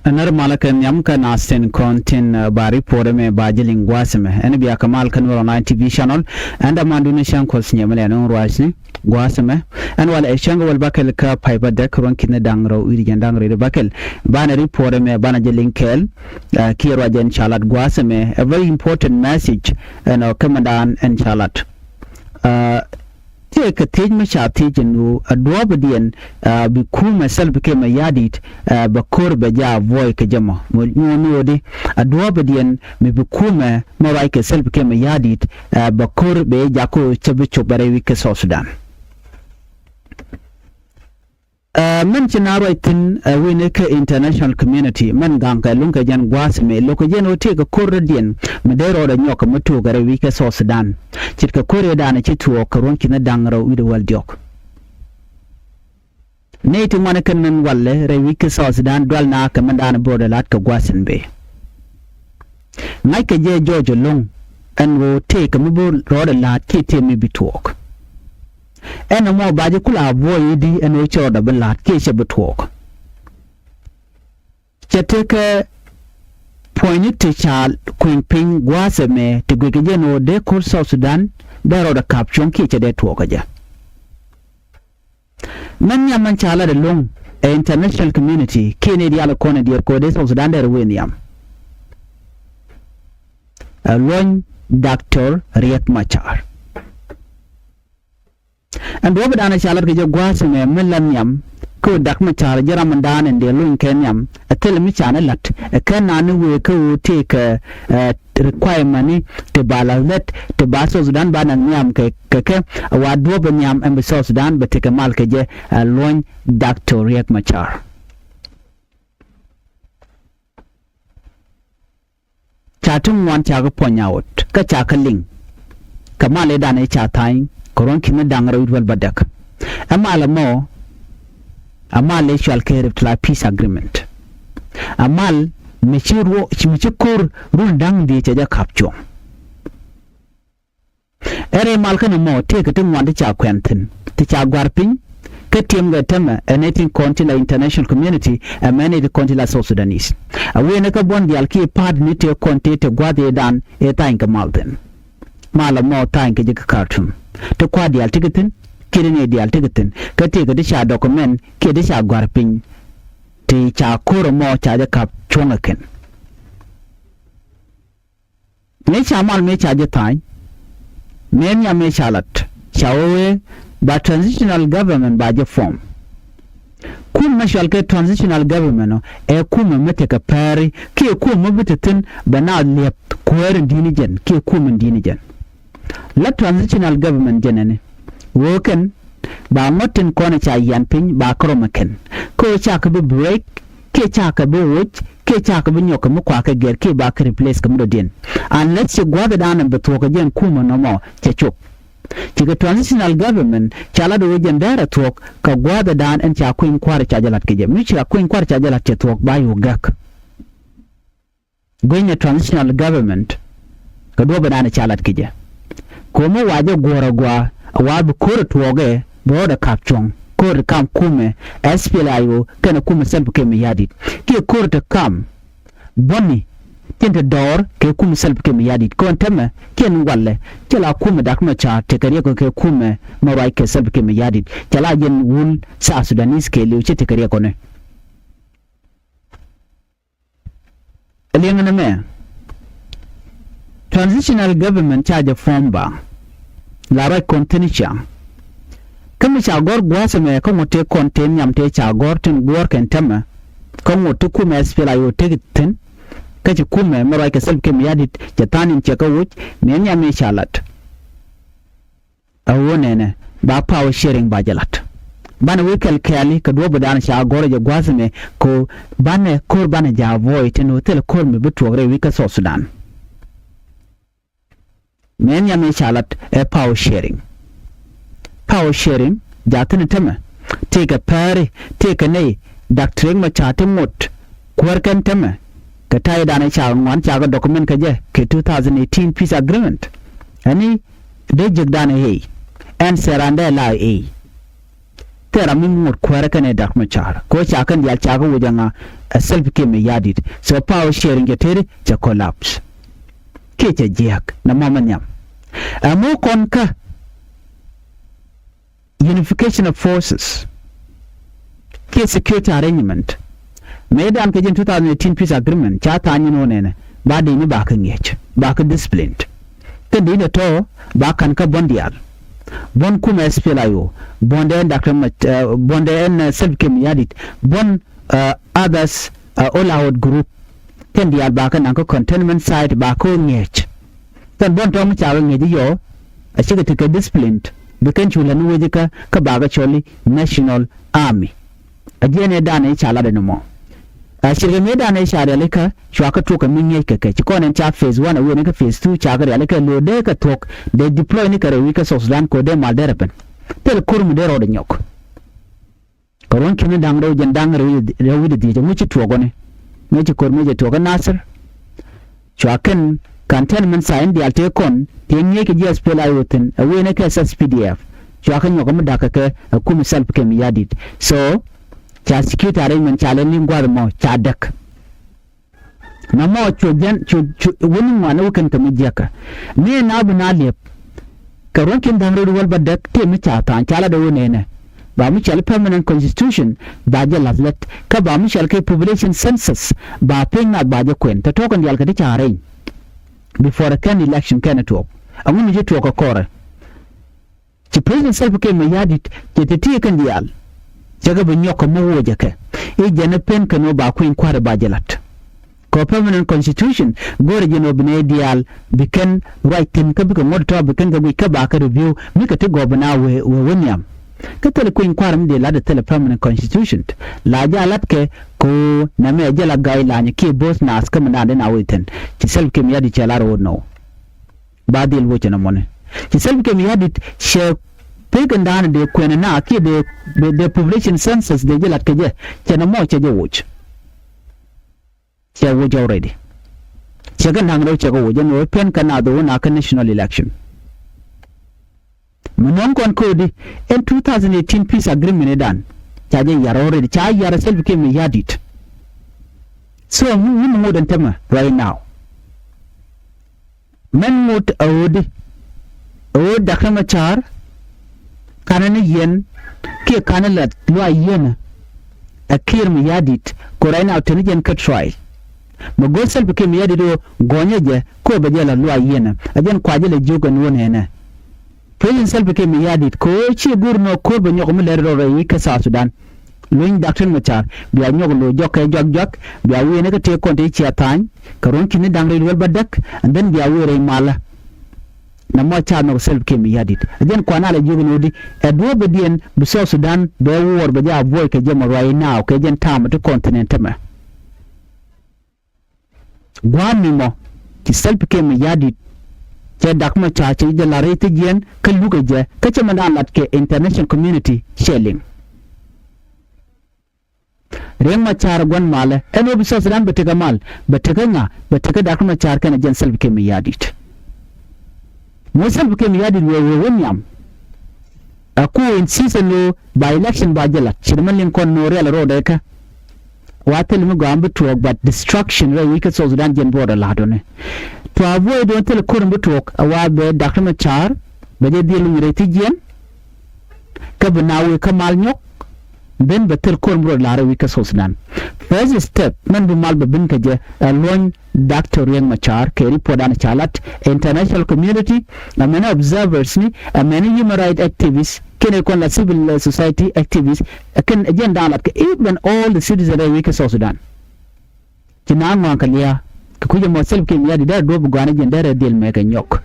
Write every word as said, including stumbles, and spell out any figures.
Ɛn nɛr malä kɛ nhiam kä nath tin kɔn tin, eh, ba report ɛmɛ ba jɛ liŋ gua̱a̱th ɛmɛ. Ɛn bia kɛ mal kä Nuɛr Online T V channel. Ɛn dämandun ni cäŋ Kuɔth Nyiɛmɛ lɛ ɛn ɣän ruacni gua̱a̱th ɛmɛ. Ɛn walɛ ɛ cäŋ kɛ wäl bäkɛl kä pay bädäk ruɔ̱n ki̱n da̱ŋ rɛw wi̱cdɛ jiɛn da̱ŋ rɛw bäkɛl. Banɛ report ɛmɛ banɛ jɛ liŋ kɛɛl, eh, kiɛ ruac ɛn ca lat gua̱a̱th ɛmɛ. A very important message ɛn ɔ kɛ mɛndan ɛn ca lat. Eh, Tëëkɛ thiec mi ca thiec ɛn ɣöö a duɔ̱ɔ̱pdiɛn, ah, bi kumɛ Salva Kiir Mayardit, ah, bɛ ko̱r bɛ jaa vuɔ̱ɔ̱c kɛ jɛ mɔ. Mɔ nyuɔ̱ɔ̱n ni ɣöö di a duɔ̱ɔ̱pdiɛn mi bi kumɛ mɛ ruac kɛ Salva Kiir Mayardit, ah, bɛ ko̱r bɛ jɛ jak kä ɣöö cä bi cop bɛ rɛy wi̱c kä South Sudan. Ah, mɛn ci na ruac thi̱n, ah, wi̱ni kä international community mɛn gaŋkɛ luŋkɛ jɛn gua̱a̱th mi lo̱kɛ jɛn ɣöö tëëkɛ ko̱r rɔ̱diɛn mi dee rɔɔdɛ nyɔk kɛ mi tuɔɔk kɛ rɛy wi̱c kä South Sudan. Ce̱tkɛ ko̱r ëëdan ci tuɔɔk kɛ ruɔ̱n ki̱n da̱ŋ rɛw wi̱cdɛ wäl diɔ̱k. Nɛy ti ŋuan kɛn mɛn walɛ rɛy wi̱c kä South Sudan dual na kɛ mɛn da̱a̱n bi rɔɔdɛ la̱t kɛ gua̱a̱th in bëë. Ŋa̱ckɛ jɛ jɔɔc ɛlɔ̱ŋ ɛn ɣöö tëëkɛ mi bi rɔɔdɛ la̱t kiɛ tëë mi bi tuɔɔk. Ɛn ɛmɔ ba jɛ kula buɔy i̱di ɛn ɣöö cɛ rɔɔdɛ bi la̱t kiɛ cɛ bi tuɔɔk. Cɛ tekɛ puɔ̱nyni ti ca kui̱ny piny gua̱a̱th ɛmɛ ti guickɛ jɛ ɛn ɣöö dee ko̱r South Sudan dee rɔɔdɛ ka̱p cuɔ̱ŋ kiɛ cɛ dee tuɔɔk kä jɛ. Mɛn nhiam mɛn ca lat ɛlɔ̱ŋ ɛ international community kiɛ ni diaal kɔn ɛ diɛɛr kɛ ɣöö dee South Sudan dee rɛ wee nhiam. Ɛ luɔ̱ny Doctor Riek Machar. Ɛn duɔ̱ɔ̱pdan ɛ ca lat kɛ jɛ gua̱a̱th ɛmɛ mi la nhiam kä dak mi ca̱r jɛ ram ɛn daan ɛn dee luny kɛ nhiam ɛ thilɛ mi ca ni la̱t ɛ kɛn naan ni wëë kä ɣöö tëëkɛ, eh, requirement ni ti ba la lät ti ba South Sudan ba naŋ nhiam kɛ kɛ kɛ ɛ wa duɔ̱ɔ̱p ɛ nhiam ɛn bi South Sudan bɛ tekɛ mal kɛ jɛ, eh, luɔ̱ny Doctor Riek Machar. Ca ti ŋuan ca kɛ puɔ̱ny a ɣöt kä ca kɛ liŋ. Kɛ mal ëëdan ëë ca tha̱a̱ny kɛ ruɔ̱n ki̱n da̱ŋ rɛw wi̱c wäl bädäk. Ɛ mal ɛmɔ ɛ mal ëë cual kɛ Rip Tula Peace Agreement. Ɛ mal mi ci ruɔ mi ci ko̱r run da̱ŋ dhieec cɛ jɛ ka̱p cuɔ̱ŋ. Ɛ rɛy mal kɛn ɛmɔ tëëkɛ ti ŋuan ti ca kuɛn thi̱n ti ca gua̱r piny. Kä tiɛmkɛ täämɛ ɛ nɛy tin kɔn tin la international community ɛ mɛ nɛy tin kɔn tin la South Sudanese. A wëë ni kä buɔ̱n diaal kiɛ pa̱a̱t ni tëë kɔn tëë te gua̱a̱th ëëdan ëë tha̱a̱ny kɛ mal thi̱n. Mal ɛmɔ tha̱a̱ny kɛ jɛ kä Khartoum. Ti kua̱r diaal tekɛ thi̱n kiɛ ti nɛy diaal tekɛ thi̱n kä tëëkɛ ti ca document kiɛ ti ca gua̱r piny. Ti ca ko̱r ɛmɔ ca jɛ ka̱p cuɔ̱ŋ ɛ kɛn. Mëë ca mal mëë ca jɛ tha̱a̱ny mëë nhiam mëë ca lat ca wee wee ba transitional government ba jɛ form. Kumɛ cual kɛ transitional government ɔ ɛ kumɛ mi tekɛ pɛri kiɛ kumɛ mi bi te thi̱n bɛ na liɛp kuäär in di̱i̱ni jɛn kiɛ kumɛ in di̱i̱ni jɛn. La transitional government jɛn ɛni wee kɛn ba ŋuɔ̱t tin kɔn ca yian piny ba kärɔmɛ kɛn kä ɣöö cakɛ bi break kiɛ cakɛ bi woc kiɛ cakɛ bi nyɔk kɛ mi kuakɛ gɛr kiɛ ba kɛ replace kɛ mi dɔ̱diɛn. Unless ci gua̱a̱thdan ɛn bi thuɔ̱k kɛ jɛn kumɛ nɔmɔ cɛ cop. Cikɛ transitional government ca lat ɣöö jɛn dɛrɛ thuɔ̱k kɛ gua̱a̱thdan ɛn ca kueny kua̱r ca jɛ lat kɛ jɛ mi ca kueny kua̱r ca jɛ lat cɛ thuɔ̱k ba yo̱o̱k gäk. Guinyɛ transitional government kɛ duɔ̱ɔ̱p ɛnan ca lat kɛ jɛ. Ko̱mi wa jɛ guɔ̱r agua wa bi ko̱r tuɔɔkɛ bi rɔɔdɛ kap cuɔ̱ŋ ko̱r ti kam kumɛ S P L A I O kɛnɛ kumɛ Salva Kiir Mayardit kiɛ ko̱r ti kam bäni tin te dɔɔr kɛ kumɛ Salva Kiir Mayardit kɔn täämɛ kiɛn walɛ cɛ la kumɛ Dak Machar tekɛ riɛk kɛ kumɛ mɛ ruac kɛ Salva Kiir Mayardit cɛ la jɛn wul South Sudanese kɛɛliw cɛ tekɛ riɛk kɔnɛ. Liɛŋɛ ni mɛ transitional government ca jɛ form ba la ruac kɔn thi̱n ca. Kä mi ca gɔ̱r gua̱a̱th ɛmɛ kä ŋot tëë kɔn tëë nhiam tëë ca gɔ̱r tin guɔ̱ɔ̱r kɛn täämɛ kä ŋot ti kumɛ S P L A I O tëk thi̱n. Kä ci kumɛ mi ruac kɛ Salva Kiir Mayardit cɛ tha̱a̱n in cɛ kä woc mëë nhiam mëë ca lat. A ɣöö nɛnɛ ba power sharing ba jɛ la̱t. Banɛ wee kɛl kɛɛli kɛ duɔ̱ɔ̱p bi da̱a̱n ca gɔ̱rä jɛ gua̱a̱th ɛmɛ kɛ ɣöö banɛ ko̱r banɛ jɛ avoid tin ɣöö thilɛ ko̱r mi bi tuɔɔk rɛy wi̱c kä South Sudan. Mëë nhiam mëë ca la̱t ɛ power sharing. Power sharing jaathin täämɛ tëëkɛ pɛɛri tëëkɛ nɛy Dak Riek Machar ti ŋot kuäär kɛn täämɛ kɛ ta̱ydan ca ŋuan ca kɛ document kɛ jɛ kɛ two thousand eighteen peace agreement. Ɛni dee jiäkdan ɛ ɣɛy ɛn sɛɛran dee la ɛ ɣɛy. ram mi ŋot kuäärä kɛnɛ Dr. Machar. Kɛ ɣöö ca kɛn diaal ca kɛ wec ɛŋa, ɛ Salva Kiir Mayardit. So power sharing cɛ tëëri cɛ collapse. Kiɛ cɛ jiääk nɔmɔ mi nhiam. Ɛ mɔ kɔn kä unification of forces kiɛ security arrangement. Mëëdan kɛ jɛn two thousand eighteen peace agreement ca tha̱a̱ny ni nɔ nɛnɛ, ba dee ni ba kä ŋi̱eec, ba kä disciplined. Kɛn dee ni tɔ̱ ba ka̱n kä buɔ̱n diaal, buɔ̱n kumɛ S P L A I O, buɔ̱n dee Doctor Mach-, eh, buɔ̱n dee ɛn, eh, Salva Kiir Mayardit, buɔ̱n, eh, others, eh, all out group. Kɛn diaal ba kä naŋ kä containment site ba kä ŋi̱eec. Kɛn buɔ̱n tɔ̱ mi ca kɛ ŋi̱eec i̱ yɔ, a cikɛ tekɛ disciplined, bi kɛn cu lät ni wec ikä kä ba kɛ cɔl i̱ National Army. A jiɛn ëë danɛ i̱ ca lat ɛn ɛmɔ. A cirkɛ mëë danɛ i̱ ca rialikä cua kä tuɔk kɛ mi ŋi̱eec kɛ kɛ ci kɔn ɛn ca phase one a wen ikä phase two ca kɛ rialikä lo̱o̱ dee kɛ thuɔ̱k dee deploy ni kɛ rɛy wi̱i̱ kä South Sudan kɛ dee mal dee rɛ ben. Thil ko̱r mi dee rɔɔdɛ nyɔk. Kɛ ruɔ̱n ki̱ni da̱ŋ rɛw jɛn da̱ŋ rɛw wi̱cdɛ dhiec ɛŋu ci tuɔɔk ɣɔni. Mëë ci ko̱r mëë cɛ tuɔɔk kä Nasir. Cua kɛn cantonment site in diaal tëë kɔn tëë ŋi̱eec kɛ ji̱ S P L A I O thi̱n ɛ wen ɛ kɛ S S P D F. Cua kɛ nyɔk mi da̱k kɛ kɛ ɛ kum Salva Kiir Mayardit. So ca security arrangement ca lɛ li̱ŋ gua̱a̱th ɛmɔ ca däk. Namɔ cuɛ jɛn cu cu wun ŋuan wä kɛn kɛ mi jiäkä. Ni na bi na liɛp. Kɛ ruɔ̱n ki̱n da̱ŋ rɛw wäl bädäk tëë mi ca tha̱a̱ny ca lat ɛ wä nɛnɛ. Ba mi cɔal permanent constitution ba jɛ la̱th lät kä ba mi cɔal kɛ population census ba piny nath ba jɛ kuɛn tɔ̱tɔ̱ kɛn diaal kɛ ti ca rɛy. Before kɛn election kɛn ɛ tuɔɔk ɛŋu mi ci tuɔɔk kɛ kɔrɛ. Ci President Salva Kiir Mayardit cɛ te ti kɛn diaal. Cɛ kɛ bi nyɔk kɛ mi wocɛ kɛ i̱ jɛn ɛ pen kɛn wä ba kui̱ny kua̱r ba jɛ la̱t. Kɛ permanent constitution go̱rɛ jɛn wä bi nɛy diaal bi kɛn ruac thi̱n kä bikɛ ŋuɔ̱t tɔ̱ bi kɛn kɛ guic kä ba kɛ review mi kɛ ti gɔɔp bi na wee wee wä nhiam. Kä thilɛ kui̱ny kua̱r mi dee la̱t ɛ thilɛ permanent constitution. La jɛ a la̱t kɛ kɛ ɣöö nɛmɛ ɛ jɛ la guideline kiɛ bo̱o̱th naath kä mi naan dee na wee thi̱n ci Salva Kiir Mayardit cɛ lar ɣöö nɔ. Ba dhil woc ɛn ɛmɔni. Ci Salva Kiir Mayardit cɛ pek in da̱a̱n dee kuɛn ina kiɛ dee, dee, dee population census dee jɛ lat kɛ jɛ. Cɛ nɔmɔ cɛ jɛ woc. Cɛ woc already. Cɛ kɛ naŋ rɛw cɛ kɛ woc ɛn ɣöö pen kɛ naath ɣöö na kɛ national election. Mi nɔŋ kɔn ko̱di ɛn two thousand eighteen peace agreement idan. Ca jɛ yar already. Ca yar Salva Kiir Mayardit. So ŋu, ŋu mi ŋot ɛn tämɛ right now. Mɛn ŋot a ɣöödi a ɣööd Dr. Machar. Kanɛ ni yɛn kiɛ kanɛ la luaac yɛn. Ɛ Kiir Mayardit kɛ right now teni jɛn kä trial. Mɛ go̱o̱r Salva Kiir Mayardit ɣöö gɔ̱nyɛ jɛ kɛ ɣöö bɛ jɛ la luaac yɛn ɛ jɛn kua jɛ la jiök ɛn ɣöö nɛnɛ. President Salva Kiir Mayardit kɛ ɣöö ci go̱o̱r nɔ ko̱r bɛ nyɔk mi lɛr rɔ rɛy wi̱c kä South Sudan. Luny Doctor Machar bia nyɔk lo̱c jɔk kɛ juak juak bia wi̱i̱ ni kä tëë kɔn tëë cia tha̱a̱ny kɛ ruɔ̱n ki̱ni da̱ŋ rɛy luel bädäk and then bia wi̱i̱ rɛy malä. Namɔ ca nhɔk Salva Kiir Mayardit a jɛn kuan a la jiök ni ɣöödi ɛ duɔ̱ɔ̱p bɛ diɛn bi South Sudan bɛ wuɔɔr bɛ jɛ a buɔy kɛ jɛ mɔ ruac inaw kɛ jɛn ta̱a̱m ti continent tämɛ. Gua̱a̱n ni mɔ ci Salva Kiir Mayardit cɛ Dr. Machar cɛ jɛ la rɛy thi̱jiɛn kä lukɛ jɛ kä cɛ mɛ daan lat kɛ international community cɛ liŋ. Riek Machar gua̱n malɛ ɛn ɣöö bi South Sudan bɛ tekɛ mal bɛ tekɛ ŋa bɛ tekɛ Dr. Machar kɛnɛ jɛn Salva Kiir Mayardit. Ŋu Salva Kiir Mayardit wee wee wä nhiam. A ku in season lo ba election ba jɛ lat ci dämä liŋ kɔn no̱o̱ rial ro̱o̱dɛ kä. Wa thil mi gɔaa mi bi tuɔɔk but destruction rɛy wi̱c kä South Sudan jiɛn border la̱a̱t ɔni. To avoid ɔn thil ko̱r mi bi tuɔɔk a wa bɛ Dr. Machar bɛ jɛ dhil luny rɛy thi̱jiɛn. Kä bi na wee kä mal nyɔk. Then bɛ thil ko̱r mi rɔ la̱a̱t rɛy wi̱c kä South Sudan. First step mɛn bi mal bɛ bin kä jɛ a luɔny Doctor Riek Machar kɛ report an ca lat international community, amäni observers ni, amäni human rights activists, kɛnɛ kɔn la civil society activists, kɛn jɛn daan lat kɛ even all the citizens rɛy wi̱c kä South Sudan. Ci na ŋɔaŋ kɛ lia̱a̱ kɛ kui̱c ɛmɔ Salva Kiir Mayardit dee duɔ̱p gua̱a̱n jɛn dee rɛ dhil mɛkɛ nyɔk.